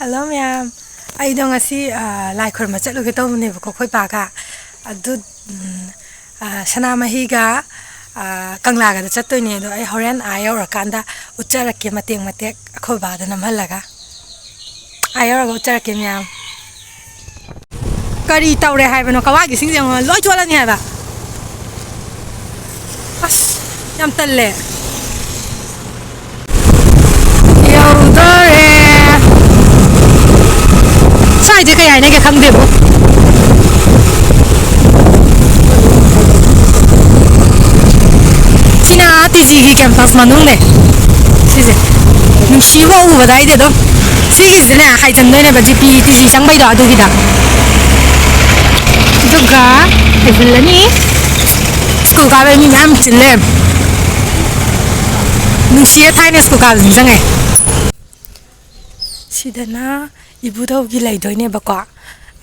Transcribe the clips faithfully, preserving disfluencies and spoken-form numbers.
Hello ꯃꯌꯥꯝ, ꯑꯩꯗꯣ ꯉꯁꯤ, ꯑ, ꯂꯥꯏ ꯈꯨꯔꯨꯝꯕ ꯆꯠꯂꯨꯒꯦ ꯇꯧꯕꯅꯦꯕꯀꯣ, ꯑꯩꯈꯣꯏ ꯄꯥꯒ꯫ ꯑꯗꯨ, ꯎꯝ, ꯑ, ꯁꯅꯥꯃꯍꯤꯒ, ꯑ, ꯀꯪꯂꯥꯒꯗ ꯆꯠꯇꯣꯏꯅꯦ꯫ ꯑꯗꯣ ꯑꯩ ꯍꯣꯔꯦꯟ ꯑꯥ ꯌꯧꯔꯀꯥꯟꯗ ꯎꯠꯆꯔꯛꯀꯦ, ꯃꯇꯦꯛ ꯃꯇꯦꯛ ꯑꯩꯈꯣꯏ ꯕꯥꯗ ꯅꯝꯍꯜꯂꯒ꯫ ꯑꯥ ꯌꯧꯔꯒ ꯎꯠꯆꯔꯛꯀꯦ ꯃꯌꯥꯝ꯫ ꯀꯔꯤ ꯇꯧꯔꯦ ꯍꯥꯏꯕꯅꯣ? ꯀꯋꯥꯒꯤꯁꯤꯡꯁꯦ ꯌꯦꯡꯉꯣ, ꯂꯣꯏ ꯆꯣꯠꯂꯅꯤ ꯍꯥꯏꯕ꯫ ꯑꯁ, ꯌꯥꯝ ꯇꯜꯂꯦ꯫ ꯌꯧꯗꯣꯔꯦ꯫ ꯁ꯭ꯋꯥꯏꯁꯦ ꯀꯩ ꯍꯥꯏꯅꯒꯦ ꯈꯪꯗꯦꯕꯣ꯫ ꯁꯤꯅ ꯇꯤ ꯖꯤꯒꯤ ꯀꯦꯝꯄꯁ ꯃꯅꯨꯡꯅꯦ꯫ ꯁꯤꯁꯦ ꯅꯨꯡꯁꯤꯕ ꯎꯕꯗ ꯑꯩꯗꯤ ꯑꯗꯨꯝ꯫ ꯁꯤꯒꯤꯁꯤꯗꯅꯦ ꯍꯥꯏꯖꯟꯗꯣꯏꯅꯦꯕ, ꯖꯤ ꯄꯤ ꯇꯤ ꯖꯤ ꯆꯪꯕꯩꯗꯣ ꯑꯗꯨꯒꯤꯗ꯫ ꯑꯗꯨꯒ ꯍꯥꯏꯖꯤꯜꯂꯅꯤ꯫ ꯁ꯭ꯀꯨꯜ ꯀꯥꯕꯩ ꯃꯤ ꯃꯌꯥꯝ ꯆꯤꯜꯂꯦ꯫ ꯅꯨꯡꯁꯤꯌꯦ, ꯊꯥꯏꯅ ꯁ꯭ꯀꯨꯜ ꯀꯥꯕꯁꯦ ꯅꯤꯡꯁꯤꯡꯉꯦ꯫ ꯁꯤꯗꯅ ꯏꯕꯨꯙꯧꯒꯤ ꯂꯩꯗꯣꯏꯅꯦꯕꯀꯣ,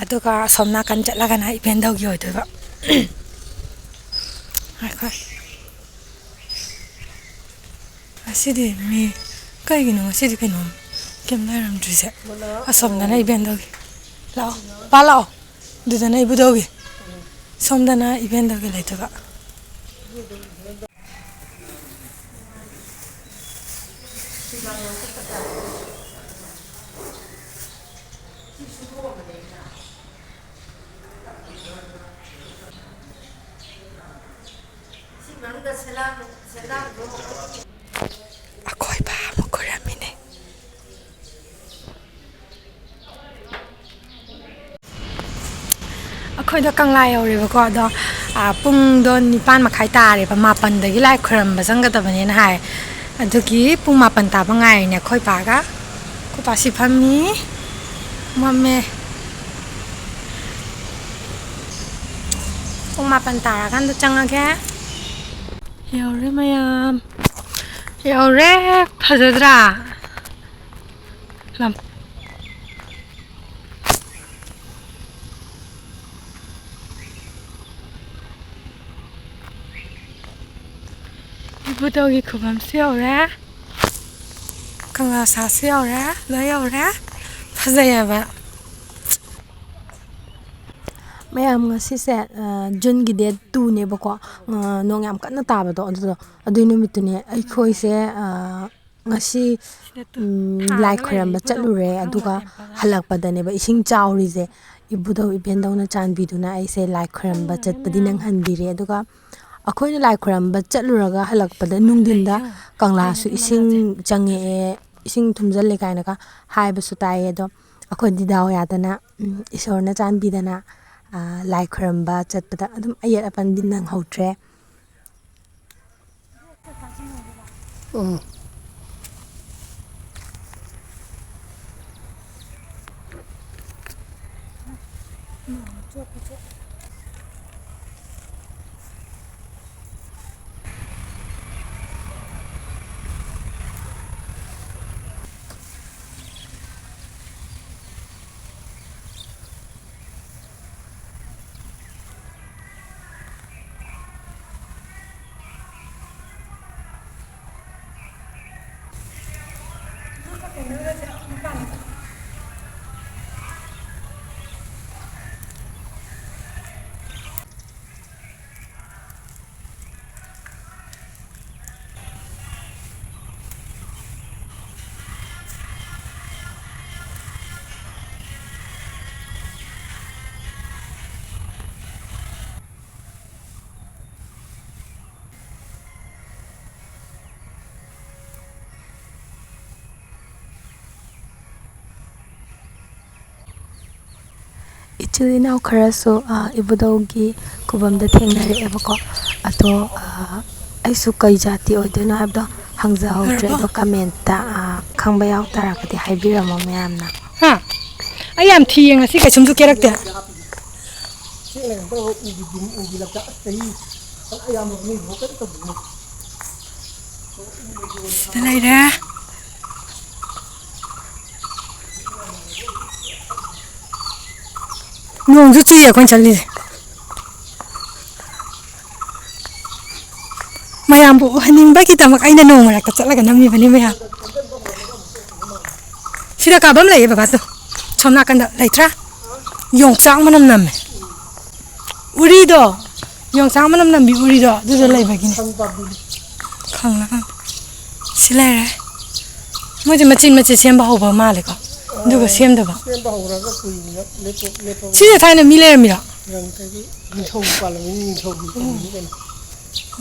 ꯑꯗꯨꯒ ꯑꯁꯣꯝ ꯅꯥꯀꯟ ꯆꯠꯂꯒꯅ ꯏꯕꯦꯟꯙꯧꯒꯤ ꯑꯣꯏꯗꯣꯏꯕ꯫ ꯉꯥꯏꯈꯣ꯫ ꯉꯁꯤꯗꯤ ꯃꯤ ꯀꯩꯒꯤꯅꯣ ꯉꯁꯤꯗꯤ ꯀꯩꯅꯣꯝ ꯀꯩꯝ ꯂꯩꯔꯝꯗ꯭ꯔꯤꯁꯦ? ꯑꯁꯣꯝꯗꯅ ꯏꯕꯦꯟꯗꯧꯒꯤ꯫ ꯂꯥꯛꯑꯣ, ꯄꯥ ꯂꯥꯛꯑꯣ꯫ ꯑꯗꯨꯗꯅ ꯏꯕꯨꯗꯧꯒꯤ꯫ ꯁꯣꯝꯗꯅ ꯏꯕꯦꯟꯗꯧꯒꯤ ꯂꯩꯇꯕ꯫ ꯑꯩꯈꯣꯏ ꯕꯥ ꯑꯃꯨꯛ ꯈꯣꯏꯔꯝꯃꯤꯅꯦ꯫ ꯑꯩꯈꯣꯏꯗꯣ ꯀꯪꯂꯥ ꯌꯧꯔꯦꯕꯀꯣ, ꯑꯗꯣ, ꯑ, ꯄꯨꯡꯗꯣ ꯅꯤꯄꯥꯟ ꯃꯈꯥꯏ ꯇꯥꯔꯦꯕ, ꯃꯥꯄꯟꯗꯒꯤ ꯂꯥꯏ ꯈꯣꯏꯔꯝꯕ ꯆꯪꯒꯗꯕꯅꯦꯅ ꯍꯥꯏ꯫ ꯑꯗꯨꯒꯤ ꯄꯨꯡ ꯃꯥꯄꯟ ꯇꯥꯕ ꯉꯥꯏꯔꯤꯅꯦ ꯑꯩꯈꯣꯏ ꯄꯥꯒ꯫ ꯑꯩꯈꯣꯏ ꯄꯥ ꯁꯤ ꯐꯝꯃꯤ꯫ ꯃꯝꯃꯦ꯫ ꯄꯨꯡ ꯃꯥꯄꯟ ꯇꯥꯔꯀꯥꯟꯗ ꯆꯪꯉꯒꯦ꯫ ꯌꯧꯔꯦ ꯃꯌꯥꯝ꯫ ꯌꯧꯔꯦ꯫ ꯐꯖꯗ꯭ꯔꯥ? ꯂꯝ-, ꯏꯕꯨꯙꯧꯒꯤ ꯈꯨꯕꯝꯁꯨ ꯌꯧꯔꯦ꯫ ꯀꯪꯂꯥ ꯁꯥꯁꯨ ꯌꯧꯔꯦ꯫ ꯂꯣꯏ ꯌꯧꯔꯦ꯫ ꯐꯖꯩ ꯍꯥꯏꯕ꯫ ꯃꯌꯥꯝ, ꯉꯁꯤꯁꯦ, ꯑ, ꯖꯨꯟꯒꯤ ꯗꯦꯠ ꯇꯨꯅꯦꯕꯀꯣ꯫ ꯑ, ꯅꯣꯡ ꯌꯥꯝ ꯀꯟꯅ ꯇꯥꯕꯗꯣ ꯑꯗꯨꯗꯣ, ꯑꯗꯨꯏ ꯅꯨꯃꯤꯠꯇꯨꯅꯦ꯫ ꯑꯩꯈꯣꯏꯁꯦ, ꯑ, ꯉꯁꯤ, ꯎꯝ, ꯂꯥꯏ ꯈꯣꯏꯔꯝꯕ ꯆꯠꯂꯨꯔꯦ, ꯑꯗꯨꯒ ꯍꯜꯂꯛꯄꯗꯅꯦꯕ ꯏꯁꯤꯡ ꯆꯥꯎꯔꯤꯁꯦ꯫ ꯏꯕꯨꯙꯧ ꯏꯕꯦꯟꯗꯧꯅ ꯆꯥꯟꯕꯤꯗꯨꯅ ꯑꯩꯁꯦ ꯂꯥꯏ ꯈꯣꯏꯔꯝꯕ ꯆꯠꯄꯗꯤ ꯅꯪꯍꯟꯕꯤꯔꯦ꯫ ꯑꯗꯨꯒ ꯑꯩꯈꯣꯏꯅ ꯂꯥꯏ ꯈꯣꯏꯔꯝꯕ ꯆꯠꯂꯨꯔꯒ ꯍꯜꯂꯛꯄꯗ ꯅꯨꯡꯊꯤꯟꯗ ꯀꯪꯂꯥꯁꯨ ꯏꯁꯤꯡ ꯆꯪꯉꯛꯑꯦ, ꯏꯁꯤꯡ ꯊꯨꯝꯖꯤꯜꯂꯦ ꯀꯥꯏꯅꯒ ꯍꯥꯏꯕꯁꯨ ꯇꯥꯏꯌꯦ꯫ ꯑꯗꯣ ꯑꯩꯈꯣꯏꯗꯤ ꯗꯥꯎ ꯌꯥꯗꯅ, ꯎꯝ, ꯏꯁꯣꯔꯅ ꯆꯥꯟꯕꯤꯗꯅ, ꯑ, ꯂꯥꯏ ꯈꯣꯏꯔꯝꯕ ꯆꯠꯄꯗ ꯑꯗꯨꯝ ꯑꯌꯦꯠ ꯑꯄꯟꯗꯤ ꯅꯪꯍꯧꯗ꯭ꯔꯦ꯫ ꯎꯝ꯫ ꯏꯆꯤꯜ ꯏꯅꯥꯎ ꯈꯔꯁꯨ, ꯑ, ꯏꯕꯨꯙꯧꯒꯤ ꯈꯨꯕꯝꯗ ꯊꯦꯡꯅꯔꯛꯑꯦꯕꯀꯣ꯫ ꯑꯗꯣ, ꯑ, ꯑꯩꯁꯨ ꯀꯩ ꯖꯥꯇꯤ ꯑꯣꯏꯗꯣꯏꯅꯣ ꯍꯥꯏꯕꯗꯣ ꯍꯪꯖꯍꯧꯗ꯭ꯔꯦ꯫ ꯑꯗꯣ ꯀꯃꯦꯟꯇ, ꯑ, ꯈꯪꯕ ꯌꯥꯎ ꯇꯥꯔꯒꯗꯤ ꯍꯥꯏꯕꯤꯔꯝꯃꯣ ꯃꯌꯥꯝꯅ꯫ ꯍꯥ? ꯑꯩ ꯌꯥꯝ ꯊꯤꯌꯦ ꯉꯁꯤ, ꯀꯩꯁꯨꯝꯁꯨ ꯀꯦꯔꯛꯇꯦ꯫ ꯁꯤꯗ ꯂꯩꯔꯦ꯫ ꯅꯣꯡꯁꯨ ꯆꯨꯏꯌꯦ ꯑꯩꯈꯣꯏꯅ ꯆꯠꯂꯤꯁꯦ꯫ ꯃꯌꯥꯝꯕꯨ ꯎꯍꯟꯅꯤꯡꯕꯒꯤꯗꯃꯛ ꯑꯩꯅ ꯅꯣꯡ ꯃꯔꯛꯇ ꯆꯠꯂꯒ ꯅꯝꯃꯤꯕꯅꯤ ꯃꯌꯥꯝ꯫ ꯁꯤꯗ ꯀꯥꯐꯝ ꯂꯩꯌꯦ ꯕꯕꯥꯗꯣ꯫ ꯁꯣꯝ ꯅꯥꯀꯟꯗ ꯂꯩꯇ꯭ꯔꯥ? ꯌꯣꯡꯆꯥꯛ ꯃꯅꯝ ꯅꯝꯃꯦ꯫ ꯎꯔꯤꯗꯣ, ꯌꯣꯡꯆꯥꯛ ꯃꯅꯝ ꯅꯝꯕꯤ ꯎꯔꯤꯗꯣ, ꯑꯗꯨꯗ ꯂꯩꯕꯒꯤꯅꯦ꯫ ꯁꯝ ꯄꯥꯝꯕꯤꯅꯤ꯫ ꯈꯪꯂꯥ, ꯈꯪꯂꯥ꯫ ꯁꯤ ꯂꯩꯔꯦ꯫ ꯃꯣꯏꯁꯦ ꯃꯆꯤꯟ ꯃꯆꯤꯟ ꯁꯦꯝꯕ ꯍꯧꯕ ꯃꯥꯜꯂꯦꯀꯣ꯫ ꯑꯗꯨꯒ ꯁꯦꯝꯗꯕ꯫ ꯁꯦꯝꯕ ꯍꯧꯔꯒ ꯀꯨꯏꯅ ꯂꯦꯞꯄ-, ꯂꯦꯞꯄ-, ꯁꯤꯁꯦ ꯊꯥꯏꯅ ꯃꯤ ꯂꯩꯔꯝꯃꯤꯔꯣ? ꯂꯪꯊꯒꯤ ꯅꯤꯡꯊꯧ ꯄꯥꯜꯂꯝꯃꯤꯅꯤ, ꯅꯤꯡꯊꯧꯒꯤ ꯄꯥꯜꯂꯝꯃꯤꯅꯤ ꯀꯩꯅꯣ꯫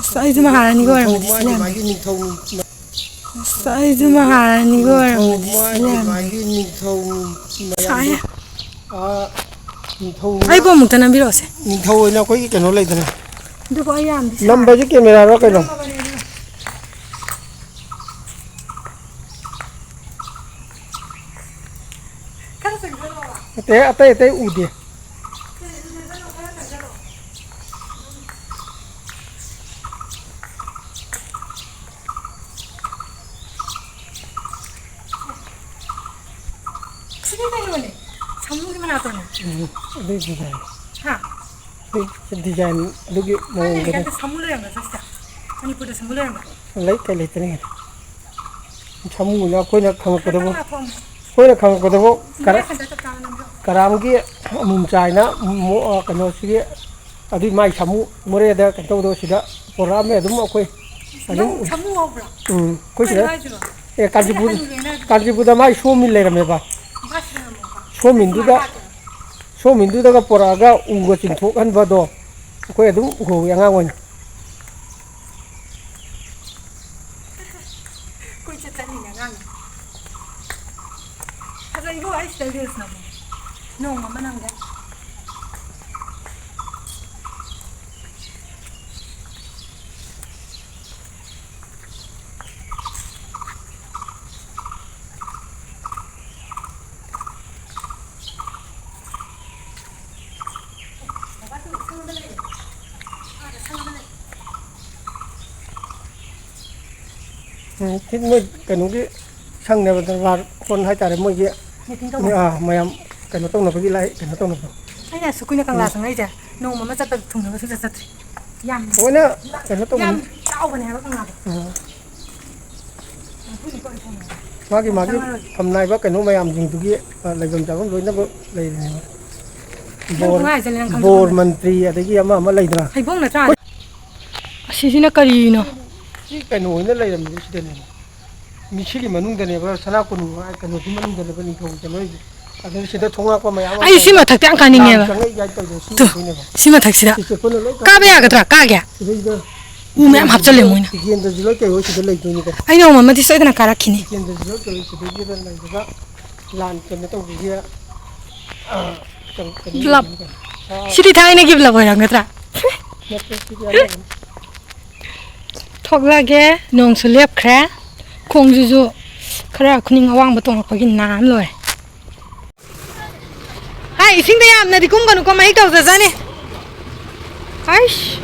ꯑꯁ, ꯑꯩꯁꯨ ꯃꯍꯥꯔꯥꯅꯤꯒ ꯅꯤꯡꯊꯧ ꯑꯣꯏꯔꯝꯃꯗꯤ ꯁꯤ ꯃꯥꯒꯤ, ꯂꯩꯔꯝꯃꯅꯤ꯫ ꯃꯥꯒꯤ ꯅꯤꯡꯊꯧ ꯑꯁ, ꯑꯩꯁꯨ ꯃꯍꯥꯔꯥꯅꯤꯒ ꯑꯣꯏꯔꯝꯃꯗꯤ ꯁꯤ ꯂꯩꯔꯝꯃꯅꯤ꯫ ꯃꯥꯒꯤ ꯅꯤꯡꯊꯧ ꯁꯥꯏ꯫ ꯃꯌꯥꯝꯗꯣ, ꯑꯥ, ꯅꯤꯡꯊꯧ ꯑꯩꯕꯨ ꯑꯃꯨꯛꯇ ꯅꯝꯕꯤꯔꯛꯑꯣꯁꯦ꯫ ꯅꯤꯡꯊꯧ ꯑꯣꯏꯅ ꯑꯩꯈꯣꯏꯒꯤ ꯀꯩꯅꯣ ꯂꯩꯗꯅ꯫ ꯑꯗꯨꯕꯨ ꯑꯩ ꯌꯥꯝꯗꯤ ꯁꯥꯏ꯫ ꯅꯝꯕꯁꯦ ꯀꯦꯃꯦꯔꯥꯔꯣ ꯀꯩꯅꯣ? ꯅꯝꯃꯕꯅꯦ ꯑꯗꯨꯅ꯫ ꯈꯔ ꯆꯪꯁꯜꯂꯛꯑꯣ꯫ ꯅꯠꯇꯦ, ꯑꯇꯩ ꯑꯇꯩ ꯎꯗꯦ꯫ ꯁꯤꯗꯤ ꯀꯩꯅꯣꯅꯦ, ꯁꯥꯃꯨꯒꯤ ꯃꯅꯥꯇꯣꯟꯅꯦ꯫ ꯎꯝ, ꯑꯗꯨꯏ ꯗꯤꯖꯥꯏꯟ꯫ ꯍꯥ? ꯑꯗꯨꯏ ꯗꯤꯖꯥꯏꯟ ꯑꯗꯨꯒꯤ ꯃꯑꯣꯡꯗꯅꯦ꯫ ꯀꯥꯏꯗ ꯁꯥꯃꯨ ꯂꯩꯔꯝꯒꯗ꯭ꯔꯥ ꯁꯤꯗ? ꯃꯅꯤꯄꯨꯔꯗ ꯁꯥꯃꯨ ꯂꯩꯔꯝꯒꯗ꯭ꯔꯥ? ꯂꯩ, ꯀꯩ ꯂꯩꯇꯅꯤ? ꯁꯥꯃꯨꯅ ꯑꯩꯈꯣꯏꯅ ꯈꯪꯉꯛꯄꯗꯕꯨ, ꯈꯔ ꯂꯥꯞꯊꯣꯛꯑꯝꯃꯣ꯫ ꯑꯩꯈꯣꯏꯅ ꯈꯪꯉꯛꯄꯗꯕꯨ ꯀꯔ-, ꯃꯌꯥꯏ ꯁꯦꯟꯇꯔ ꯆꯞ ꯆꯥꯅ ꯅꯝꯕꯤꯔꯣ꯫ ꯀꯔꯥꯝꯒꯤ ꯑꯃꯨꯝ ꯆꯥꯏꯅ ꯃꯣ-, ꯀꯩꯅꯣꯁꯤꯒꯤ ꯑꯗꯨꯏ ꯃꯥꯏ ꯁꯥꯃꯨ ꯃꯣꯔꯦꯗ ꯀꯩꯅꯣ ꯇꯧꯕꯗꯣ ꯁꯤꯗ ꯄꯨꯔꯛꯑꯝꯃꯦ ꯑꯗꯨꯝ ꯑꯩꯈꯣꯏ꯫ ꯑꯗꯨꯝ ꯅꯪ ꯁꯥꯃꯨ ꯉꯧꯕ꯭ꯔꯣ? ꯎꯝ, ꯑꯩꯈꯣꯏ ꯁꯤꯗ꯫ ꯀꯩꯅꯣ ꯍꯥꯏꯁꯤꯕꯣ? ꯑꯦ, ꯁꯤꯗꯤ ꯀꯥꯟꯆꯤꯄꯨꯔ, ꯍꯅꯨꯔꯦꯅ꯫ ꯀꯥꯟꯆꯤꯄꯨꯔꯗ ꯃꯥꯏ ꯁꯣ ꯃꯤꯜ ꯂꯩꯔꯝꯃꯦꯕ꯫ ꯃꯥ ꯁꯤꯗ ꯉꯝꯃꯣꯀꯣ꯫ ꯁꯣ ꯃꯤꯜꯗꯨꯗ, ꯁꯤꯗ ꯁꯣ ꯃꯤꯜꯗꯨꯗꯒ ꯄꯨꯔꯛꯑꯒ ꯎꯒ ꯆꯤꯡꯊꯣꯛꯍꯟꯕꯗꯣ ꯑꯩꯈꯣꯏ ꯑꯗꯨꯝ ꯎꯍꯧꯋꯤ ꯑꯉꯥꯡ ꯑꯣꯏꯅ꯫ ꯀꯣꯏꯆꯠ ꯆꯠꯂꯤꯅꯦ ꯑꯉꯥꯡꯅ꯫ ꯐꯖꯩꯕꯣ, ꯑꯩ ꯁꯤꯗ reels ꯅꯝꯃꯦ꯫ ꯅꯣꯡꯃ ꯑꯃ ꯅꯝꯒꯦ꯫ ꯎꯝ, ꯁꯤ ꯃꯣꯏ ꯀꯩꯅꯣꯒꯤ ꯁꯪꯅꯦꯕ, ꯗꯔꯕꯥꯔ ꯍꯣꯜ ꯍꯥꯏꯇꯥꯔꯦ, ꯃꯣꯏꯒꯤ꯫ Meeting ꯇꯧꯕ꯫ ꯑꯥ, ꯃꯌꯥꯝ ꯀꯩꯅꯣ ꯇꯧꯅꯕꯒꯤ ꯂꯥꯏ, ꯀꯩꯅꯣ ꯇꯧꯅꯕ꯫ ꯑꯩꯅ ꯑꯁꯨꯛ ꯀꯨꯏꯅ ꯀꯪꯂꯥ ꯎꯝ꯫ ꯆꯪꯉꯛꯏꯁꯦ, ꯅꯣꯡꯃ ꯑꯃ ꯆꯠꯄ ꯊꯨꯡꯅꯕ ꯁꯨꯡꯆꯠ ꯆꯠꯇ꯭ꯔꯤ꯫ ꯌꯥꯝ ꯂꯣꯏꯅ ꯀꯩꯅꯣ ꯇꯧꯕꯅꯤ꯫ ꯌꯥꯝ ꯆꯥꯎꯕꯅꯦ ꯍꯥꯏꯕ ꯀꯪꯂꯥꯗꯣ꯫ ꯎꯝ꯫ ꯌꯥꯝ ꯊꯨꯅ ꯀꯣꯟꯅ ꯊꯣꯡꯉꯦ꯫ ꯃꯥꯒꯤ, ꯃꯥꯒꯤ ꯐꯝꯅꯥꯏꯕ ꯀꯩꯅꯣ ꯃꯌꯥꯝꯁꯤꯡꯗꯨꯒꯤ, ꯑ, ꯂꯩꯐꯝ ꯆꯥꯐꯝ ꯂꯣꯏꯅꯃꯛ ꯂꯩꯔꯤꯅꯦꯕ꯫ ꯅꯪ ꯕꯣꯔ, ꯈꯨꯍꯥꯏꯁꯦ ꯅꯪ ꯈꯪꯖꯕ ꯕꯣꯔ ꯅꯠꯇ꯭ꯔꯣ? ꯃꯟꯇ꯭ꯔꯤ ꯑꯗꯒꯤ ꯑꯃ ꯑꯃ ꯂꯩꯗꯅ꯫ ꯍꯩꯕꯣꯡ ꯅꯠꯇ꯭ꯔꯥ? ꯑꯁꯤꯁꯤꯅ ꯀꯔꯤꯅꯣ? ꯁꯤ ꯀꯩꯅꯣ ꯑꯣꯏꯅ ꯂꯩꯔꯝꯃꯤꯁꯦ ꯁꯤꯗꯅꯦꯕ꯫ ꯃꯤ ꯁꯤꯒꯤ ꯃꯅꯨꯡꯗꯅꯦꯕ, ꯁꯅꯥ ꯀꯣꯅꯨꯡ ꯍꯥꯏ ꯀꯩꯅꯣꯁꯤ ꯃꯅꯨꯡꯗꯅꯦꯕ ꯅꯤꯡꯊꯧ ꯀꯩꯅꯣ ꯂꯩꯁꯦ꯫ ꯑꯗꯨ ꯁꯤꯗ ꯊꯣꯡ ꯉꯥꯛꯄ ꯃꯌꯥꯝ ꯑꯃ ꯑꯩ ꯁꯤ ꯂꯩꯕ꯫ ꯃꯊꯛꯇ ꯌꯥꯝ ꯀꯥꯅꯤꯡꯉꯦꯕ꯫ ꯂꯥꯟ ꯆꯪꯉꯛꯏ ꯀꯥꯏ ꯇꯧꯗꯣ ꯁꯤ ꯇꯨ, ꯑꯣꯏꯗꯣꯏꯅꯦꯕ꯫ ꯁꯤ ꯃꯊꯛꯁꯤꯗ꯫ ꯁꯤꯁꯦ ꯑꯩꯈꯣꯏꯅ ꯂꯣꯏ ꯀꯥꯕ ꯌꯥꯒꯗ꯭ꯔꯥ? ꯀꯥꯒꯦ? ꯁꯤꯗꯩꯁꯤꯗ ꯎ ꯃꯌꯥꯝ ꯍꯥꯞꯆꯜꯂꯦ ꯃꯣꯏꯅ꯫ ꯇꯤꯀꯦꯟꯗ꯭ꯔꯁꯨ ꯂꯣꯏ ꯀꯩ ꯍꯣꯏ ꯁꯤꯗ ꯂꯩꯗꯣꯏꯅꯤ ꯀꯩꯅꯣ꯫ ꯑꯩ ꯅꯣꯡꯃ ꯑꯃꯗꯤ ꯁꯣꯏꯗꯅ ꯀꯥꯔꯛꯈꯤꯅꯤ꯫ ꯇꯤꯀꯦꯟꯗ꯭ꯔꯁꯨ ꯂꯣꯏ ꯀꯩ ꯍꯣꯏ ꯁꯤꯗꯩꯁꯤꯗ ꯂꯩꯔꯒ ꯂꯥꯟ ꯀꯩꯅꯣ ꯇꯧꯕꯒꯤ, ꯑ, ꯀꯩꯅꯣ, ꯀꯩꯅꯣ ꯕ꯭ꯂꯞ꯫ ꯂꯩꯗꯣꯏꯅꯤ ꯀꯩꯅꯣ꯫ ꯑ, ꯁꯤꯗꯤ ꯊꯥꯏꯅꯒꯤ ꯕ꯭ꯂꯞ ꯑꯣꯏꯔꯝꯒꯗ꯭ꯔꯥ? ꯅꯠꯇꯦ, ꯁꯤꯗꯤ ꯑꯅꯧꯕꯅꯤ꯫ ꯊꯣꯛꯂꯛꯑꯒꯦ, ꯅꯣꯡꯁꯨ ꯂꯦꯞꯈ꯭ꯔꯦ, ꯈꯣꯡꯁꯤꯁꯨ ꯈꯔ ꯈꯨꯅꯤꯡ ꯑꯋꯥꯡꯕ ꯇꯣꯡꯉꯛꯄꯒꯤ ꯅꯥ ꯂꯣꯏꯔꯦ꯫ ꯍꯥꯏ, ꯏꯁꯤꯡꯗ ꯌꯥꯝꯅꯗꯤ ꯀꯨꯝꯒꯅꯨꯀꯣ, ꯃꯍꯤꯛ ꯇꯧꯖꯖꯅꯤ꯫ ꯍꯥꯏꯁ,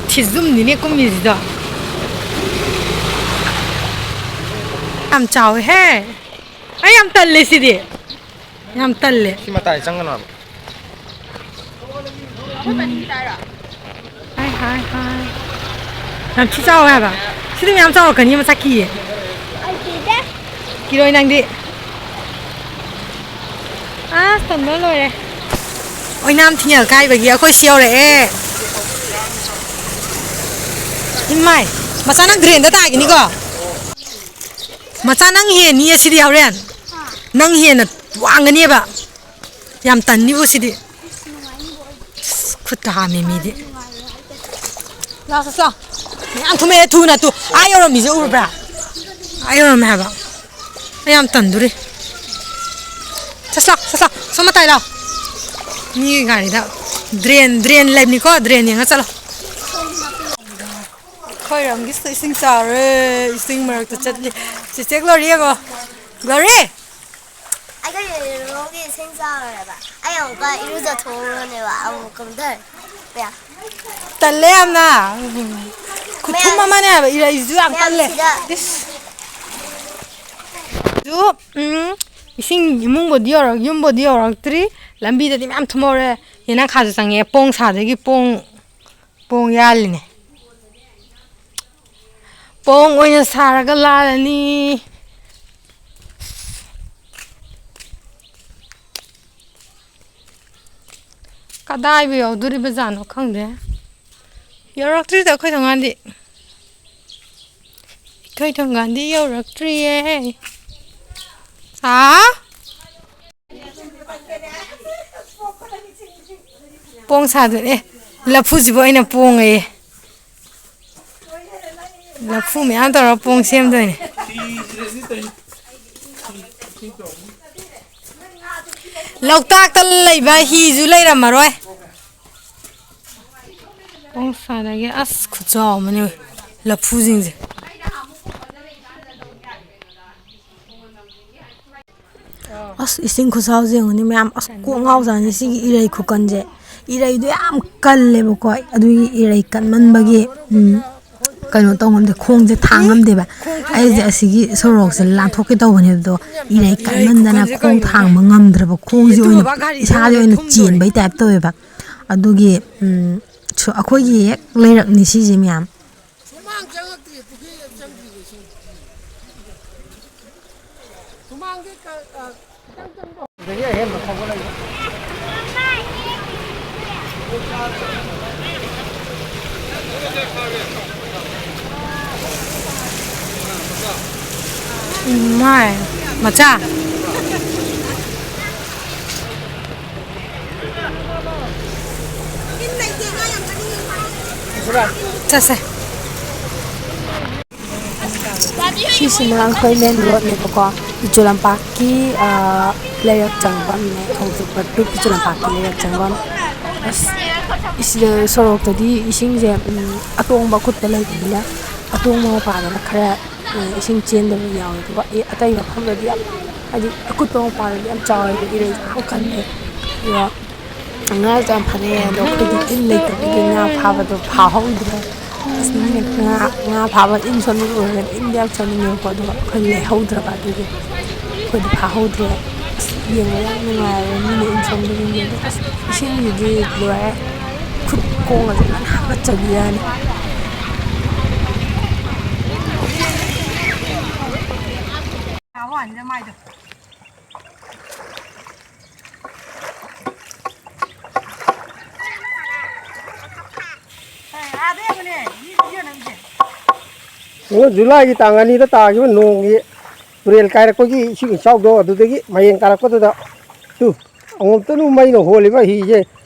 ꯊꯤꯖꯨꯝꯅꯤꯅꯦ ꯀꯨꯝꯃꯤꯁꯤꯗꯣ꯫ ꯌꯥꯝ ꯆꯥꯎꯋꯦꯍꯦ꯫ ꯑꯩ ꯌꯥꯝ ꯇꯜꯂꯦ ꯁꯤꯗꯤ꯫ ꯌꯥꯝ ꯇꯜꯂꯦ꯫ ꯁꯤ ꯃꯇꯥꯏ ꯆꯪꯒꯅꯣ ꯍꯥꯏꯕ꯫ ꯍꯥꯏ, ꯍꯥꯏ, ꯍꯥꯏ꯫ ꯌꯥꯝ ꯊꯤ ꯆꯥꯎꯋꯦ ꯍꯥꯏꯕ꯫ ꯁꯤꯗꯤ ꯃꯌꯥꯝ ꯆꯥꯎꯔꯛꯀꯅꯤ, ꯃꯆꯥ ꯀꯤꯌꯦ꯫ ꯀꯤꯔꯣꯏ ꯅꯪꯗꯤ꯫ ꯑꯁ, ꯇꯟꯕꯅ ꯂꯣꯏꯔꯦ꯫ ꯑꯣꯏꯅꯥꯝ ꯊꯤꯡꯉꯦꯜ ꯀꯥꯏꯕꯒꯤ ꯑꯩꯈꯣꯏ ꯁꯤ ꯌꯧꯔꯛꯑꯦ꯫ ꯏꯃꯥꯏ, ꯃꯆꯥ ꯅꯪ drain-ꯗ ꯇꯥꯈꯤꯅꯤꯀꯣ꯫ ꯃꯆꯥ ꯅꯪ ꯍꯦꯟꯅꯤꯌꯦ ꯁꯤꯗꯤ ꯍꯣꯔꯦꯟ꯫ ꯅꯪ ꯍꯦꯟꯅ ꯋꯥꯡꯒꯅꯦꯕ꯫ ꯌꯥꯝ ꯇꯟꯅꯤꯕꯨ ꯁꯤꯗꯤ꯫ ꯑꯁ, ꯈꯨꯠꯀ ꯍꯥꯝꯃꯦ ꯃꯤꯗꯤ꯫ ꯂꯥꯛꯑꯣ, ꯆꯠꯁꯤ ꯂꯥꯛꯑꯣ꯫ ꯃꯌꯥꯝ ꯊꯨꯝꯃꯛꯑꯦ, ꯊꯨꯅ ꯇꯨ꯫ ꯑꯥ ꯌꯧꯔꯝꯃꯤꯁꯦ ꯎꯔꯕ꯭ꯔꯥ? ꯑꯥ ꯌꯧꯔꯝꯃꯦ ꯍꯥꯏꯕ꯫ ꯑꯩ ꯌꯥꯝ ꯇꯟꯗꯣꯔꯤ꯫ ꯆꯠꯁꯤ ꯂꯥꯛꯑꯣ, ꯆꯠꯁꯤ ꯂꯥꯛꯑꯣ꯫ ꯁꯣꯝ ꯃꯇꯥꯏ ꯂꯥꯛꯑꯣ꯫ ꯃꯤꯒꯤ ꯒꯥꯔꯤꯗ꯫ Drain, drain ꯂꯩꯕꯅꯤꯀꯣ, drain ꯌꯦꯡꯉ ꯆꯠꯂꯣ꯫ ꯈꯣꯏꯔꯝꯒꯤꯁꯨ ꯏꯁꯤꯡ ꯆꯥꯎꯔꯦ, ꯏꯁꯤꯡ ꯃꯔꯛꯇ ꯆꯠꯂꯤ꯫ ꯆꯦꯆꯦ ꯒ꯭ꯂꯣꯔꯤ ꯌꯦꯡꯉꯣ꯫ ꯒ꯭ꯂꯣꯔꯤ! ꯑꯩꯈꯣꯏ ꯏꯔꯨꯒꯤ ꯏꯁꯤꯡ ꯆꯥꯎꯔꯦꯕ꯫ ꯑꯩ ꯑꯃꯨꯛꯀ ꯏꯔꯨꯖꯊꯣꯛꯎꯔꯅꯦꯕ, ꯑꯃꯨꯛ ꯀꯨꯝꯊꯔꯦ꯫ ꯀꯌꯥ? ꯇꯜꯂꯦ ꯌꯥꯝꯅ꯫ ꯈꯨꯊꯨꯝ ꯃꯌꯥꯝ-, ꯑꯃꯅꯦ ꯍꯥꯏꯕ, ꯏꯔꯩꯁꯤꯁꯨ ꯌꯥꯝ ꯃꯌꯥꯝ ꯀꯜꯂꯦ꯫ ꯁꯤꯗ ꯏꯁ꯫ ꯑꯗꯨ, ꯎꯝ, ꯏꯁꯤꯡ ꯏꯃꯨꯡꯕꯨꯗꯤ ꯌꯧꯔꯛ-, ꯌꯨꯝꯕꯨꯗꯤ ꯌꯧꯔꯛꯇ꯭ꯔꯤ꯫ ꯂꯝꯕꯤꯗꯗꯤ ꯃꯌꯥꯝ ꯊꯨꯝꯍꯧꯔꯦ꯫ ꯌꯦꯅꯈꯥꯁꯨ ꯆꯪꯉꯛꯑꯦ꯫ ꯄꯣꯡ ꯁꯥꯗꯒꯤ ꯄꯣꯡ, ꯄꯣꯡ ꯌꯥꯜꯂꯤꯅꯦ꯫ ꯄꯣꯡ ꯑꯣꯏꯅ ꯁꯥꯔꯒ ꯂꯥꯜꯂꯅꯤ꯫ ꯀꯗꯥꯏꯕꯨ ꯌꯧꯗꯣꯔꯤꯕꯖꯥꯠꯅꯣ ꯈꯪꯗꯦ꯫ ꯌꯧꯔꯛꯇ꯭ꯔꯤꯗ ꯑꯩꯈꯣꯏ ꯊꯣꯡꯒꯥꯟꯗꯤ꯫ ꯑꯩꯈꯣꯏ ꯊꯣꯡꯒꯥꯟꯗꯤ ꯌꯧꯔꯛꯇ꯭ꯔꯤꯌꯦ꯫ ꯍꯥ? ꯄꯣꯡ ꯁꯥꯗꯣꯏꯅꯦ꯫ ꯂꯐꯨꯁꯤꯕꯨ ꯑꯩꯅ ꯄꯣꯡꯉꯦꯌꯦ꯫ ꯂꯐꯨ ꯃꯌꯥꯝ ꯇꯧꯔꯒ ꯄꯣꯡ ꯁꯦꯝꯗꯣꯏꯅꯦ꯫ ꯂꯣꯛꯇꯥꯛꯇ ꯂꯩꯕ ꯍꯤꯁꯨ ꯂꯩꯔꯝꯃꯔꯣꯏ꯫ ꯄꯣꯡ ꯁꯥꯗꯒꯤ ꯑꯁ ꯈꯨꯠꯆꯥꯎ ꯑꯃꯅꯦ ꯂꯐꯨꯁꯤꯡꯁꯦ꯫ ꯑꯁ, ꯏꯁꯤꯡ ꯈꯨꯆꯥꯎꯁꯦ ꯌꯦꯡꯉꯨꯅꯦ ꯃꯌꯥꯝ꯫ ꯑꯁ, ꯀꯣꯛ ꯉꯥꯎꯖꯥꯠꯅꯤ ꯁꯤꯒꯤ ꯏꯔꯩ ꯈꯨꯀꯟꯁꯦ꯫ ꯏꯔꯩꯗꯣ ꯌꯥꯝ ꯀꯜꯂꯦꯕꯀꯣ꯫ ꯑꯗꯨꯒꯤ ꯏꯔꯩ ꯀꯟꯃꯟꯕꯒꯤ, ꯎꯝ, ꯀꯩꯅꯣ ꯇꯧ ꯉꯝꯗꯦ, ꯈꯣꯡꯁꯦ ꯊꯥꯡ ꯉꯝꯗꯦꯕ꯫ ꯑꯩꯁꯦ ꯑꯁꯤꯒꯤ ꯁꯣꯔꯣꯛꯁꯦ ꯂꯥꯟꯊꯣꯛꯀꯦ ꯇꯧꯕꯅꯦ, ꯑꯗꯣ ꯏꯔꯩ ꯀꯟꯃꯟꯗꯅ ꯈꯣꯡ ꯊꯥꯡꯕ ꯉꯝꯗ꯭ꯔꯕ꯫ ꯈꯣꯡꯁꯦ ꯑꯣꯏꯅ ꯏꯁꯥꯁꯦ ꯑꯣꯏꯅ ꯆꯦꯟꯕꯩ ꯇꯥꯏꯞ ꯇꯧꯋꯦꯕ꯫ ꯑꯗꯨꯒꯤ, ꯎꯝ, ꯁꯨ-, ꯑꯩꯈꯣꯏꯒꯤ ꯍꯦꯛ ꯂꯩꯔꯛꯅꯤ ꯁꯤꯁꯦ ꯃꯌꯥꯝ꯫ ꯁꯨꯃꯥꯡ ꯆꯪꯉꯛꯇ꯭ꯔꯤ, ꯄꯨꯈ꯭ꯔꯤ ꯆꯪꯗ꯭ꯔꯤꯁꯦ ꯁꯤ꯫ ꯁꯨꯃꯥꯡꯗꯤ ꯀ-, ꯑ, ꯈꯤꯇꯪ ꯆꯪꯕ꯫ ꯁꯤꯗꯒꯤ ꯑꯍꯦꯟꯕ ꯊꯧꯒꯠꯂꯛꯏꯕ꯫ ꯏꯃꯥꯏ, ꯃꯆꯥ꯫ ꯆꯠꯁꯦ꯫ ꯁꯤꯁꯤꯅ ꯑꯩꯈꯣꯏ ꯃꯦꯟ ꯔꯣꯗꯅꯦꯕꯀꯣ, ꯄꯤꯆꯨ ꯂꯝꯄꯥꯛꯀꯤ, ꯑ, ꯂꯩꯔꯛ ꯆꯪꯐꯝꯅꯦ, ꯈꯣꯡꯆꯠꯄ ꯇꯨ ꯄꯤꯆꯨ ꯂꯝꯄꯥꯛꯀꯤ ꯂꯩꯔꯛ ꯆꯪꯐꯝ꯫ ꯑꯁ, ꯁꯤꯗ ꯁꯣꯔꯣꯛꯇꯗꯤ ꯏꯁꯤꯡꯁꯦ, ꯎꯝ, ꯑꯇꯣꯡꯕ ꯈꯨꯠꯇ ꯂꯩꯕꯅꯤꯅ ꯑꯇꯣꯡꯕ ꯃꯄꯥꯗꯅ ꯈꯔ, ꯎꯝ, ꯏꯁꯤꯡ ꯆꯦꯟꯗꯕ ꯌꯥꯎꯋꯦ꯫ ꯑꯗꯨꯒ ꯑꯦ-, ꯑꯇꯩ ꯃꯐꯝꯗꯗꯤ ꯌꯥꯝ, ꯍꯥꯏꯗꯤ ꯑꯀꯨꯠꯄ ꯃꯄꯥꯗꯗꯤ ꯌꯥꯝ ꯆꯥꯎꯋꯦꯕ, ꯏꯔꯩꯁꯦ ꯌꯥꯝ ꯀꯜꯂꯦ꯫ ꯑꯗꯨꯒ ꯉꯥꯁꯨ ꯌꯥꯝ ꯐꯥꯅꯩꯌꯦ, ꯑꯗꯣ ꯑꯩꯈꯣꯏꯗꯤ ꯏꯟ ꯂꯩꯇꯕꯒꯤ ꯉꯥ ꯐꯥꯕꯗꯣ ꯐꯥꯍꯧꯗ꯭ꯔꯦ꯫ ꯑꯁ, ꯃꯤꯅ ꯉꯥ, ꯉꯥ ꯐꯥꯕ ꯏꯟ ꯁꯣꯟꯕꯗꯣ ꯎꯔꯒꯗꯤ ꯏꯟꯗꯤ ꯌꯥꯝ ꯁꯣꯟꯅꯤꯡꯉꯦꯕꯀꯣ, ꯑꯗꯨꯒ ꯑꯩꯈꯣꯏ ꯂꯩꯍꯧꯗ꯭ꯔꯕ, ꯑꯗꯨꯒꯤ ꯑꯩꯈꯣꯏꯗꯤ ꯐꯥꯍꯧꯗ꯭ꯔꯦ꯫ ꯑꯁ, ꯌꯦꯡꯕ ꯌꯥꯝ ꯅꯨꯡꯉꯥꯏꯔꯦ, ꯃꯤꯅ ꯏꯟ ꯁꯣꯟꯕꯁꯤꯡꯗꯣ꯫ ꯑꯗꯣ ꯑꯁ, ꯏꯁꯤꯡꯁꯤꯗꯤ ꯂꯣꯏꯔꯦ, ꯈꯨꯠ ꯈꯣꯡꯒꯁꯦ ꯂꯣꯏꯅ ꯍꯥꯀꯠꯆꯕꯤꯔꯅꯤ꯫ ꯋꯥꯅꯤꯗ ꯃꯥꯏꯗꯣ꯫ ꯑꯦ, ꯑꯥꯗ ꯌꯦꯡꯉꯨꯅꯦ, ꯃꯤ ꯚꯤꯗꯤꯑꯣ ꯅꯝꯃꯤꯁꯦ꯫ ꯀꯩꯅꯣ, ꯖꯨꯂꯥꯏꯒꯤ ꯇꯥꯡ ꯑꯅꯤꯗ ꯇꯥꯈꯤꯕ ꯅꯣꯡꯒꯤ ꯇꯨꯔꯦꯜ ꯀꯥꯏꯔꯛꯄꯒꯤ ꯏꯁꯤꯡ ꯏꯆꯥꯎꯗꯣ ꯑꯗꯨꯗꯒꯤ ꯃꯌꯦꯡ ꯇꯥꯔꯛꯄꯗꯨꯗ ꯇꯨ, ꯑꯉꯣꯝꯇꯅꯨ ꯃꯩꯅ ꯍꯣꯜꯂꯤꯕ ꯍꯤꯁꯦ,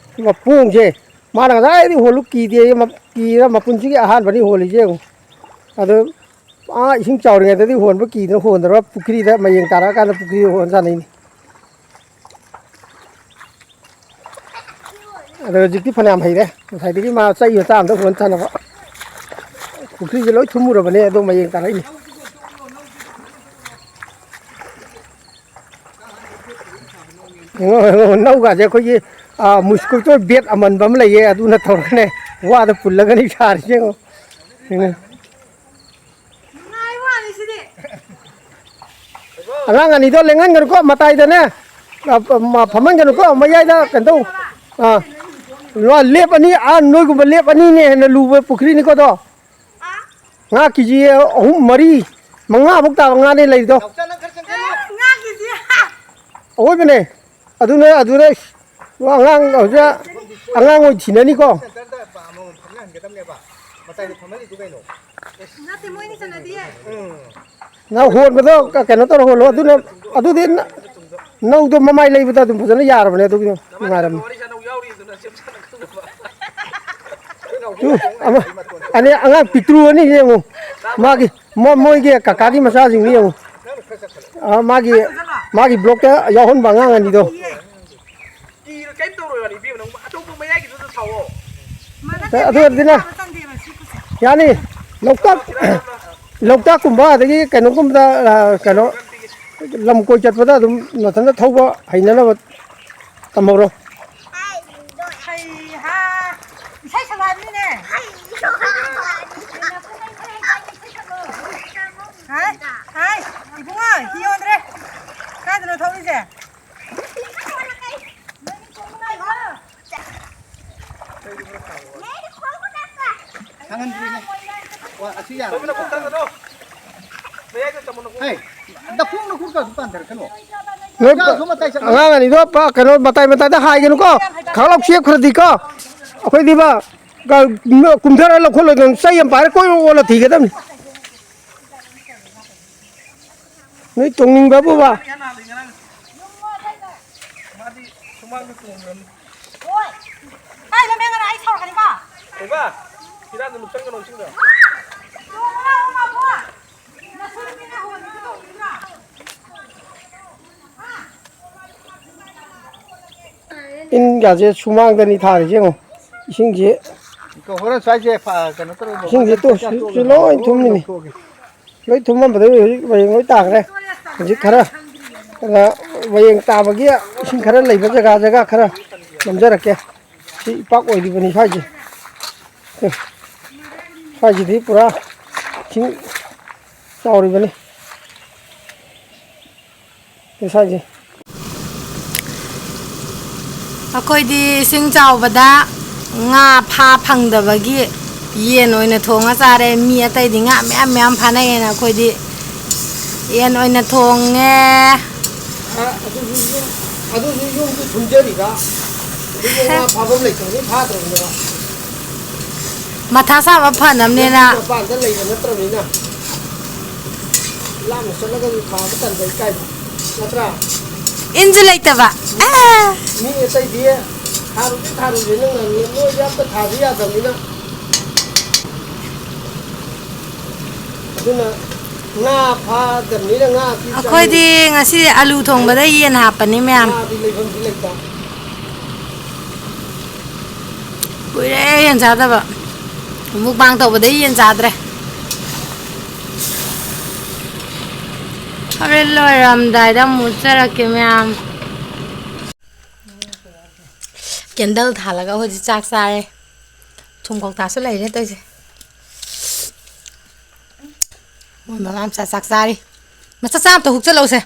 ꯃꯄꯣꯡꯁꯦ, ꯃꯥꯅ ꯉꯁꯥꯏꯗꯩ ꯍꯣꯜꯂꯨ ꯀꯤꯗꯦꯌꯦ, ꯃ-, ꯀꯤꯗꯅ ꯃꯄꯨꯟꯁꯤꯒꯤ ꯑꯍꯥꯟꯕꯅꯤ ꯍꯣꯜꯂꯤꯁꯦ ꯌꯦꯡꯉꯨ꯫ ꯑꯗꯨ ꯑꯥ ꯏꯁꯤꯡ ꯆꯥꯎꯔꯤꯉꯩꯗꯗꯤ ꯍꯣꯟꯕ ꯀꯤꯗꯅ ꯍꯣꯟꯗ꯭ꯔꯕ ꯄꯨꯈ꯭ꯔꯤꯗ ꯃꯌꯦꯡ ꯇꯥꯔꯛꯑꯀꯥꯟꯗ ꯄꯨꯈ꯭ꯔꯤꯗ ꯍꯣꯟ ꯁꯥꯟꯅꯩꯅꯤ꯫ ꯑꯗꯣ ꯍꯧꯖꯤꯛꯇꯤ ꯐꯅꯌꯥꯝ ꯍꯩꯔꯦ꯫ ꯉꯁꯥꯏꯗꯒꯤ ꯃꯥ ꯆꯩ ꯃꯆꯥ ꯑꯝꯗ ꯍꯣꯟ ꯁꯥꯟꯅꯕ꯫ ꯄꯨꯈ꯭ꯔꯤꯁꯦ ꯂꯣꯏ ꯊꯨꯝꯃꯨꯔꯕꯅꯦ, ꯑꯗꯣ ꯃꯌꯦꯡ ꯇꯥꯔꯛꯏꯅꯤ꯫ ꯌꯦꯡꯉꯣ, ꯌꯦꯡꯉꯣ, ꯅꯧꯒꯥꯁꯦ ꯑꯩꯈꯣꯏꯒꯤ, ꯑꯥ, ꯃꯨꯁꯀꯨꯏꯇꯣ ꯕꯦꯠ ꯑꯃꯟꯕ ꯑꯃ ꯂꯩꯌꯦ, ꯑꯗꯨꯅ ꯇꯧꯔꯒꯅꯦ ꯋꯥꯗ ꯄꯨꯜꯂꯒꯅꯤ ꯁꯥꯔꯤꯁꯦ ꯌꯦꯡꯉꯣ꯫ ꯌꯦꯡꯉꯣ꯫ ꯅꯨꯡꯉꯥꯏ ꯋꯥꯅꯤ ꯁꯤꯗꯤ꯫ ꯑꯉꯥꯡ ꯑꯅꯤꯗꯣ ꯂꯦꯡꯍꯟꯒꯅꯨꯀꯣ, ꯃꯇꯥꯏꯗꯅꯦ, ꯑ, ꯃ-, ꯐꯝꯍꯟꯒꯅꯨꯀꯣ, ꯃꯌꯥꯏꯗ ꯀꯩꯅꯣ ꯇꯧ꯫ ꯑꯥ, ꯂꯣ-, ꯂꯦꯞ ꯑꯅꯤ, ꯑꯥ, ꯅꯣꯏꯒꯨꯝꯕ ꯂꯦꯞ ꯑꯅꯤꯅꯦ ꯍꯦꯟꯅ ꯂꯨꯕ ꯄꯨꯈ꯭ꯔꯤꯅꯤꯀꯣ ꯑꯗꯣ꯫ ꯉꯥ ꯀꯦꯖꯤ ꯑꯍꯨꯝ, ꯃꯔꯤ, ꯃꯉꯥꯃꯨꯛ ꯇꯥꯕ ꯉꯥꯅꯦ ꯂꯩꯔꯤꯗꯣ꯫ ꯉꯥ ꯀꯦꯖꯤ꯫ ꯑꯋꯣꯏꯕꯅꯦ꯫ ꯑꯗꯨꯅ, ꯑꯗꯨꯅ ꯑꯉꯥꯡ ꯍꯧꯖꯤꯛ ꯑꯉꯥꯡ ꯑꯣꯏ ꯊꯤꯅꯅꯤꯀꯣ꯫ ꯅꯠꯇꯦ, ꯃꯣꯏꯅꯤ ꯆꯠꯅꯗꯤꯌꯦ꯫ ꯅꯪ ꯍꯣꯟꯕꯗꯣ ꯀ-, ꯀꯩꯅꯣ ꯇꯧꯔ ꯍꯣꯜꯂꯣ꯫ ꯑꯗꯨꯅ, ꯑꯗꯨꯗꯤ ꯅ-, ꯅꯧꯗꯣ ꯃꯃꯥꯏ ꯂꯩꯕꯗ ꯑꯗꯨꯝ ꯐꯖꯅ ꯌꯥꯔꯕꯅꯦ꯫ ꯑꯗꯨꯒꯤ ꯅꯨꯡꯉꯥꯏꯔꯝꯅꯦ꯫ ꯇꯨ, ꯑꯃ, ꯑꯅꯤ, ꯑꯉꯥꯡ ꯄꯤꯛꯇ꯭ꯔꯨ ꯑꯅꯤ ꯌꯦꯡꯉꯨ꯫ ꯃꯥꯒꯤ, ꯃꯣ-, ꯃꯣꯏꯒꯤ ꯀꯀꯥꯒꯤ ꯃꯆꯥꯁꯤꯡꯗꯣ ꯌꯦꯡꯉꯨ꯫ ꯑ, ꯃꯥꯒꯤ, ꯃꯥꯒꯤ ꯕ꯭ꯂꯣꯛꯇ ꯌꯥꯎꯍꯟꯕ ꯑꯉꯥꯡ ꯑꯅꯤꯗꯣ꯫ ꯀꯤꯔ ꯀꯩꯝ ꯇꯧꯔꯣꯏ ꯋꯥꯅꯤ, ꯏꯕꯦꯝꯃ, ꯅꯪ ꯑꯇꯣꯞꯄ ꯃꯌꯥꯏꯒꯤꯗꯨꯗ ꯁꯥꯎꯋꯣ꯫ ꯃꯊꯛꯇ ꯑꯦ, ꯑꯗꯨ ꯑꯣꯏꯔꯗꯤꯅꯦ, ꯌꯥꯅꯤ꯫ ꯂꯣꯛꯇꯥꯛ, ꯂꯣꯛꯇꯥꯛꯀꯨꯝꯕ ꯑꯗꯒꯤ ꯀꯩꯅꯣꯒꯨꯝꯕꯗ, ꯑ, ꯀꯩꯅꯣ, ꯂꯝ ꯀꯣꯏ ꯆꯠꯄꯗ ꯑꯗꯨꯝ ꯅꯊꯟꯇ ꯊꯧꯕ ꯍꯩꯅꯅꯕ ꯇꯝꯍꯧꯔꯣ꯫ ꯍꯩꯍꯥ, ꯏꯁꯩ ꯁꯛꯂꯛꯑꯕꯅꯤꯅꯦ꯫ ꯍꯥꯏ, ꯍꯥꯏ, ꯏꯕꯨꯡꯉꯣ, ꯍꯤ ꯌꯣꯟꯗ꯭ꯔꯦ꯫ ꯀꯥꯏꯗꯅꯣ ꯊꯧꯔꯤꯁꯦ? ꯈꯪꯍꯟꯗ꯭ꯔꯤꯅꯦ꯫ ꯋꯥ, ꯑꯁꯤ ꯌꯥꯔꯣꯏ꯫ ꯍꯩ, ꯗꯐꯨ ꯅꯣꯏ ꯑꯉꯥꯡ ꯑꯅꯤꯗꯣ ꯄ-, ꯀꯩꯅꯣ, ꯃꯇꯥꯏ ꯃꯇꯥꯏꯗ ꯍꯥꯏꯒꯅꯨꯀꯣ꯫ ꯈꯥꯡꯂꯥꯎ ꯆꯦꯞꯈ꯭ꯔꯗꯤꯀꯣ, ꯑꯩꯈꯣꯏꯗꯤꯕ, ꯀ-, ꯀꯨꯝꯊꯔ ꯂꯧꯈꯠꯂꯣꯏꯗꯅ ꯆꯩ ꯑꯃ ꯄꯥꯏꯔ ꯀꯣꯏ ꯑꯣꯜꯂ ꯊꯤꯒꯗꯕꯅꯤ꯫ ꯅꯣꯏ ꯇꯣꯡꯅꯤꯡꯕꯕꯨꯕ꯫ ꯀꯩꯕ? ꯐꯤꯔꯥꯟꯗ ꯂꯨꯞꯁꯟꯒꯅꯣ ꯏꯁꯤꯡꯗ꯫ ꯏꯟꯒꯥꯁꯦ ꯁꯨꯃꯥꯡꯗꯅꯤ ꯊꯥꯔꯤꯁꯦ ꯌꯦꯡꯉꯣ꯫ ꯏꯁꯤꯡꯁꯦ ꯍꯣꯔꯦꯟ ꯁ꯭ꯋꯥꯏꯁꯦ ꯐ-, ꯀꯩꯅꯣ ꯇꯧꯔꯒ ꯏꯁꯤꯡꯁꯦ ꯇꯣ-, ꯁꯨ-, ꯁꯨ-, ꯂꯣꯏ ꯊꯨꯝꯃꯤꯅꯤ꯫ ꯂꯣꯏ ꯊꯨꯝꯃꯝꯕꯗꯒꯤ ꯍꯧꯖꯤꯛ ꯃꯌꯦꯡ ꯂꯣꯏ ꯇꯥꯈ꯭ꯔꯦ꯫ ꯍꯧꯖꯤꯛ ꯈꯔ, ꯑ, ꯃꯌꯦꯡ ꯇꯥꯕꯒꯤ ꯏꯁꯤꯡ ꯈꯔ ꯂꯩꯕ ꯖꯒꯥ ꯖꯒꯥ ꯈꯔ ꯅꯝꯖꯔꯛꯀꯦ꯫ ꯁꯤ ꯏꯄꯥꯛ ꯑꯣꯏꯔꯤꯕꯅꯤ ꯁ꯭ꯋꯥꯏꯁꯦ꯫ ꯁ꯭ꯋꯥꯏꯁꯤꯗꯤ ꯄꯨꯔꯥ ꯏꯁꯤꯡ ꯆꯥꯎꯔꯤꯕꯅꯤ꯫ ꯁ꯭ꯋꯥꯏꯁꯦ꯫ ꯑꯩꯈꯣꯏꯗꯤ ꯏꯁꯤꯡ ꯆꯥꯎꯕꯗ ꯉꯥ ꯐꯥ ꯐꯪꯗꯕꯒꯤ ꯌꯦꯟ ꯑꯣꯏꯅ ꯊꯣꯡꯉ ꯆꯥꯔꯦ꯫ ꯃꯤ ꯑꯇꯩꯗꯤ ꯉꯥ ꯃꯌꯥꯝ ꯃꯌꯥꯝ ꯐꯥꯅꯩꯌꯦꯅ ꯑꯩꯈꯣꯏꯗꯤ ꯌꯦꯟ ꯑꯣꯏꯅ ꯊꯣꯡꯉꯦ꯫ ꯑ, ꯑꯗꯨꯁꯨ ꯌꯨꯝ, ꯑꯗꯨꯁꯨ ꯌꯨꯝꯒꯤ ꯊꯨꯝꯖꯔꯤꯔ? ꯑꯗꯨꯕꯨ ꯉꯥ ꯐꯥꯐꯝ ꯂꯩꯇꯕꯅꯤ ꯐꯥꯗ꯭ꯔꯕꯅꯦꯕ꯫ ꯃꯊꯥ ꯁꯥꯕ ꯐꯅꯕꯅꯦꯅ꯫ ꯂꯝꯕꯤ ꯃꯄꯥꯟꯗ ꯂꯩꯕ ꯅꯠꯇ꯭ꯔꯕꯅꯤꯅ꯫ ꯂꯥꯞꯅ ꯆꯠꯂꯒꯁꯨ ꯊꯥꯕ ꯇꯟꯕ ꯏꯀꯥꯏꯕ꯫ ꯅꯠꯇ꯭ꯔꯥ? ꯏꯟꯁꯨ ꯂꯩꯇꯕ꯫ ꯑꯦ꯫ ꯃꯤ ꯑꯇꯩꯗꯤ ꯊꯥꯔꯨꯁꯤ ꯊꯥꯔꯨꯁꯤ ꯅꯪꯅ ꯅꯣꯏꯗꯤ ꯑꯝꯇ ꯊꯥꯕ ꯌꯥꯗꯕꯅꯤꯅ꯫ ꯑꯗꯨꯅ ꯉꯥ ꯐꯥꯗꯕꯅꯤꯅ ꯉꯥ ꯑꯩꯈꯣꯏꯗꯤ ꯉꯁꯤ ꯑꯂꯨ ꯊꯣꯡꯕꯗ ꯌꯦꯟ ꯍꯥꯞꯄꯅꯤ ꯃꯌꯥꯝ꯫ ꯉꯥꯗꯤ ꯂꯩꯐꯝꯗꯤ ꯂꯩꯇ꯫ ꯀꯨꯏꯔꯦ ꯌꯦꯟ ꯆꯥꯗꯕ꯫ ꯃꯨꯛꯕꯥꯡ ꯇꯧꯕꯗꯩ ꯌꯦꯟ ꯆꯥꯗ꯭ꯔꯦ꯫ ꯍꯣꯔꯦꯟ ꯂꯣꯏꯔꯝꯗꯥꯏꯗ ꯑꯃꯨꯛ ꯎꯠꯆꯔꯛꯀꯦ ꯃꯌꯥꯝ꯫ ꯀꯦꯟꯗꯜ ꯊꯥꯜꯂꯒ ꯍꯧꯖꯤꯛ ꯆꯥꯛ ꯆꯥꯔꯦ꯫ ꯊꯨꯝ ꯀꯧꯇꯥꯁꯨ ꯂꯩꯔꯦ ꯇꯧꯔꯤꯁꯦ꯫ ꯃꯣꯏ ꯃꯃꯥ ꯃꯆꯥ ꯆꯥꯛ ꯆꯥꯔꯤ꯫ ꯃꯆꯥ ꯆꯥ ꯑꯝꯇ ꯍꯨꯛꯆꯜꯂꯧꯁꯦ꯫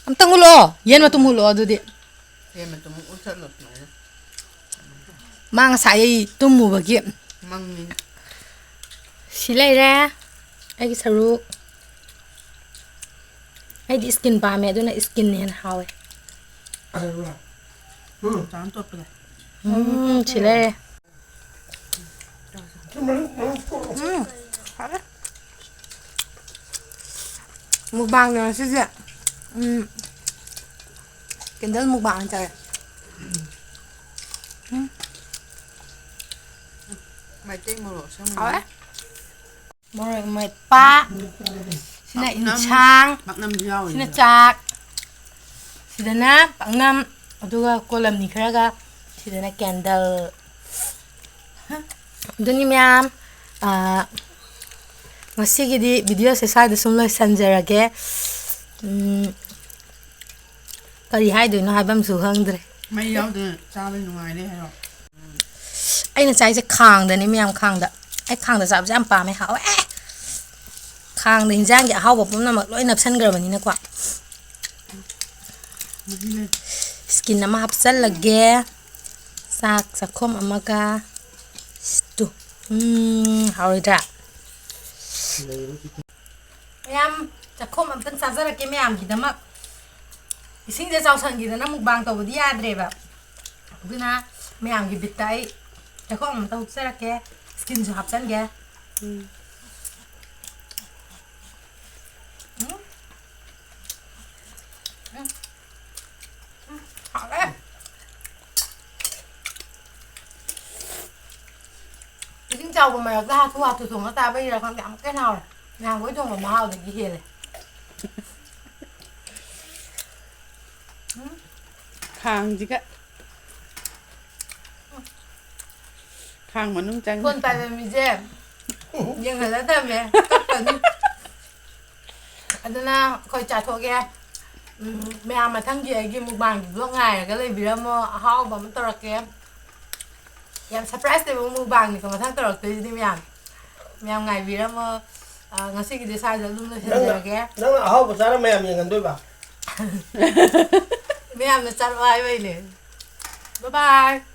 ꯑꯝꯇꯪ ꯍꯨꯜꯂꯛꯑꯣ꯫ ꯌꯦꯟ ꯃꯇꯨꯝ ꯍꯨꯜꯂꯛꯑꯣ ꯑꯗꯨꯗꯤ꯫ ꯌꯦꯟ ꯃꯇꯨꯝ ꯍꯨꯛꯆꯜꯂꯣ ꯁꯨꯃꯥꯏꯅ꯫ ꯃꯥ ꯉꯁꯥꯏ ꯑꯩ ꯇꯨꯝꯃꯨꯕꯒꯤ꯫ ꯃꯪꯉꯤ꯫ ꯁꯤ ꯂꯩꯔꯦ꯫ ꯑꯩꯒꯤ ꯁꯔꯨꯛ꯫ ꯑꯩꯗꯤ ꯏꯁꯀꯤꯟ ꯄꯥꯝꯃꯦ, ꯑꯗꯨꯅ ꯏꯁꯀꯤꯟꯅ ꯍꯦꯟꯅ ꯍꯥꯎꯋꯦ꯫ ꯎꯝ꯫ ꯆꯥꯝ ꯇꯣꯠꯄꯗ꯫ ꯎꯝ, ꯁꯤ ꯂꯩꯔꯦ꯫ ꯎꯝ, ꯍꯥꯎꯔꯦ꯫ ꯃꯨꯛꯕꯥꯡꯅꯦ ꯉꯁꯤꯁꯦ꯫ ꯎꯝ, ꯀꯦꯟꯗꯜ ꯃꯨꯛꯕꯥꯡ ꯍꯥꯏꯇꯥꯔꯦ꯫ ꯎꯝ꯫ ꯃꯩꯇꯩ ꯃꯣꯔꯣꯛ ꯑꯁꯪꯕ꯫ ꯍꯥꯎꯔꯦ꯫ ꯃꯣꯔꯣꯛ ꯃꯦꯠꯄ꯫ ꯁꯤꯅ ꯏꯟꯁꯥꯡ꯫ ꯄꯥꯛꯅꯝꯁꯨ ꯌꯥꯎꯔꯤ꯫ ꯁꯤꯅ ꯆꯥꯛ꯫ ꯁꯤꯗꯅ ꯄꯥꯛꯅꯝ꯫ ꯑꯗꯨꯒ ꯀꯣꯂꯝꯅꯤ ꯈꯔꯒ꯫ ꯁꯤꯗꯅ ꯀꯦꯟꯗꯜ꯫ ꯑꯗꯨꯅꯤ ꯃꯌꯥꯝ꯫ ꯑꯥ, ꯉꯁꯤꯒꯤꯗꯤ ꯚꯤꯗꯤꯑꯣꯁꯦ ꯁ꯭ꯋꯥꯏꯗ ꯁꯨꯝ ꯂꯣꯏꯁꯟꯖꯔꯒꯦ꯫ ꯎꯝ, ꯀꯔꯤ ꯍꯥꯏꯗꯣꯏꯅꯣ ꯍꯥꯏꯕꯝꯁꯨ ꯈꯪꯗ꯭ꯔꯦ꯫ ꯃꯩ ꯌꯥꯎꯗꯅ ꯆꯥꯕ ꯅꯨꯡꯉꯥꯏꯔꯦ ꯍꯥꯏꯔꯣ? ꯑꯩꯅ ꯆꯥꯏꯁꯦ ꯈꯥꯡꯗꯅꯦ ꯃꯌꯥꯝ, ꯈꯥꯡꯗ꯫ ꯑꯩ ꯈꯥꯡꯗ ꯆꯥꯕꯁꯦ ꯌꯥꯝ ꯄꯥꯝꯃꯦ, ꯍꯥꯎꯋꯦ꯫ ꯈꯥꯡꯗ ꯍꯤꯟꯖꯥꯡꯒꯤ ꯑꯍꯥꯎꯕ ꯄꯨꯝꯅꯃꯛ ꯂꯣꯏ ꯅꯞꯁꯟꯈ꯭ꯔꯕꯅꯤꯅꯀꯣ꯫ ꯃꯍꯤ ꯂꯩ꯫ ꯏꯁꯀꯤꯟ ꯑꯃ ꯍꯥꯞꯆꯜꯂꯒꯦ꯫ ꯆꯥꯛ ꯆꯥꯛꯈꯣꯝ ꯑꯃꯒ꯫ ꯇꯨ꯫ ꯎꯝ, ꯍꯥꯎꯔꯣꯏꯗ꯭ꯔꯥ? ꯃꯌꯥꯝ, ꯆꯥꯛꯈꯣꯝ ꯑꯝꯇꯪ ꯆꯥꯖꯔꯛꯀꯦ ꯃꯌꯥꯝꯒꯤꯗꯃꯛ꯫ ꯏꯁꯤꯡꯁꯦ ꯆꯥꯎꯁꯟꯈꯤꯗꯅ ꯃꯨꯛꯕꯥꯡ ꯇꯧꯕꯗꯤ ꯌꯥꯗ꯭ꯔꯦꯕ꯫ ꯑꯗꯨꯅ ꯃꯌꯥꯝꯒꯤ ꯕꯤꯠꯇ ꯑꯩ ꯆꯥꯛꯈꯣꯝ ꯑꯝꯇ ꯍꯨꯞꯆꯔꯛꯀꯦ꯫ ꯏꯁꯀꯤꯟꯁꯨ ꯍꯥꯞꯆꯟꯒꯦ꯫ ꯎꯝ꯫ ꯎꯝ꯫ ꯎꯝ꯫ ꯍꯥꯎꯔꯦ꯫ ꯏꯁꯤꯡ ꯆꯥꯎꯕ ꯃꯔꯛꯇ ꯍꯥꯊꯨ ꯍꯥꯊꯨ ꯊꯣꯡꯉ ꯆꯥꯕꯩꯔꯥ ꯈꯪꯗꯦ, ꯑꯃꯨꯛꯀ ꯍꯦꯟꯅ ꯍꯥꯎꯔꯦ꯫ ꯅꯍꯥꯟꯈꯣꯏ ꯊꯣꯡꯕ ꯃꯍꯥꯎꯗꯒꯤ ꯍꯦꯜꯂꯦ꯫ ꯎꯝ꯫ ꯈꯥꯡꯁꯤꯒ꯫ ꯈꯥꯡ ꯃꯅꯨꯡ ꯆꯪꯉꯦ꯫ ꯐꯣꯟ ꯄꯥꯏꯕ ꯃꯤꯁꯦ ꯌꯦꯡꯍꯜꯂ ꯊꯝꯃꯦ, ꯀꯞꯄꯅꯤ꯫ ꯑꯗꯨꯅ ꯑꯩꯈꯣꯏ ꯆꯥꯊꯣꯛꯑꯒꯦ꯫ ꯎꯝ, ꯃꯌꯥꯝ ꯃꯊꯪꯒꯤ ꯑꯩꯒꯤ ꯃꯨꯛꯕꯥꯡ ꯚꯤꯗꯤꯑꯣ ꯉꯥꯏꯔꯒ ꯂꯩꯕꯤꯔꯝꯃꯣ꯫ ꯑꯍꯥꯎꯕ ꯑꯃ ꯇꯧꯔꯛꯀꯦ꯫ ꯌꯥꯝ ꯁꯔꯄ꯭ꯔꯥꯏꯁ ꯂꯩꯕ ꯃꯨꯛꯕꯥꯡꯅꯤꯀꯣ ꯃꯊꯪ ꯇꯧꯔꯛꯇꯣꯏꯁꯤꯗꯤ ꯃꯌꯥꯝ꯫ ꯃꯌꯥꯝ ꯉꯥꯏꯕꯤꯔꯝꯃꯣ꯫ ꯑ, ꯉꯁꯤꯒꯤꯗꯤ ꯁ꯭ꯋꯥꯏꯗ ꯑꯗꯨꯝ ꯅꯪꯅ, ꯂꯣꯏꯁꯤꯟꯖꯔꯒꯦ꯫ ꯅꯪꯅ ꯑꯍꯥꯎꯕ ꯆꯥꯔ ꯃꯌꯥꯝ ꯌꯦꯡꯍꯟꯗꯣꯏꯕ? ꯃꯌꯥꯝꯅ ꯆꯠꯂꯣ ꯍꯥꯏꯕꯩꯅꯦ꯫ Bye bye꯫